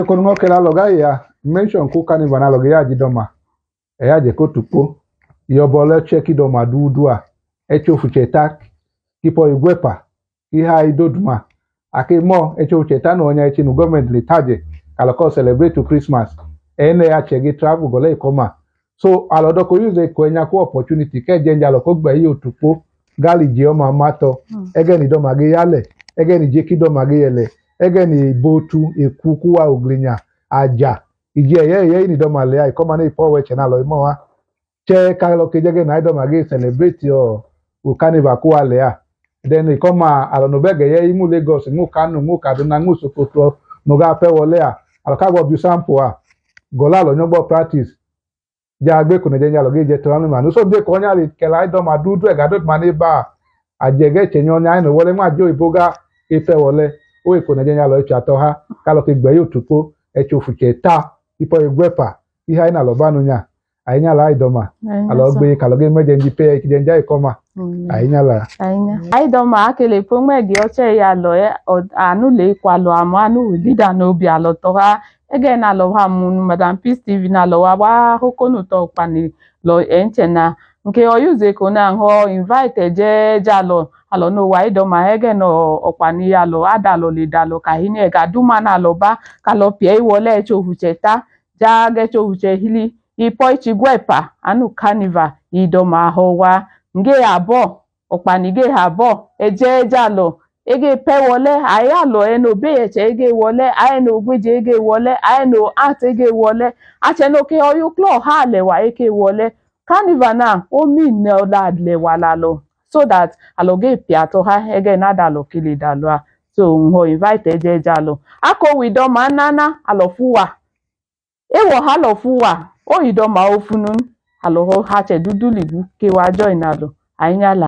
Kono kela loga ya mention ku carnival na loga ya jidoma eya je ko tupo yobole cheki doma dudua echofucheta kipo igwepa iha idoduma ake mo echofucheta no onya echi nu government le taje kaloko celebrate to Christmas ene ya chegi travel gole ikoma so alodoko use ko enya ku opportunity ke jenja loko gbe yi otupo gali jioma mato ege ni doma ge yale ege ni jeki doma ge yele ege ni botu ekuku wa oglinya aja iji eye eye ni doma le ikoma na ipo weche na lo imo wa che ka lo ke jege na idoma ge celebrate yo o carnival ku wa le a. Then ikoma alo no bege ye imu Lagos mu Kano mu Kaduna mu Sokoto no ga pe wole a alo ka gbo bi sample a gola lo nyogbo practice ja gbe ko ne je nya lo ge je to anu ma no so de ko nya le kela idoma dudu e ga do ma ne ba ajege chenyo nya no wole ma jo iboga ife wole o eko ne je nya lo icha to ha ka lo ke gbe yo tupo e chofuche ta ipo igwepa ihe anyị na-alọbanụ nya anyị nyala idoma alo gbe ka lo ge meje ndi pe ki jenja ikoma anyị nyala. Aidoma akele pomegi oche ya lo e anu le kwalo amo anu leader no bi alo to ha ege na lo ha mu Madam Peace TV na lo wa wa hokonu to pani lo enche na nke oyuze ko na ho invite je ja lo alo no wa idoma ege no opani ya lo ada lo le da lo ka hini e ga duma na lo ba ka lo pie iwole chohucheta ja ge chohuche hili ipo ichigwepa anu carnival idoma ho wa nge abo ọ̀pànìgè àbọ̀ ẹ̀jẹ̀ ẹja lọ ege pẹ́ wọlé àyà lọ ẹnu òbí ẹ̀chẹ̀ ege wọlé àyẹ̀nà ògbéjì ege wọlé àyẹ̀nà àti ege wọlé àchẹnókè ọyúklọ̀ ha lẹ̀wà eke wọlé carnival náà ó mì ní ọ̀la lẹ̀wà lálọ́ so that àlọ́gẹ́ ìpìàtọ̀ ha ege nádàlọ́ kele dàlọ́ a so nhọ invite ẹjẹ ẹja lọ akọ̀wé ìdọ́mà nánà àlọ́fúwà ewọ̀ ha lọ́fúwà ó ìdọ́mà ó funun àlọ́ ha chẹ̀ dúdú lìgbú kéwàá join àlọ́ àyìnyàlà.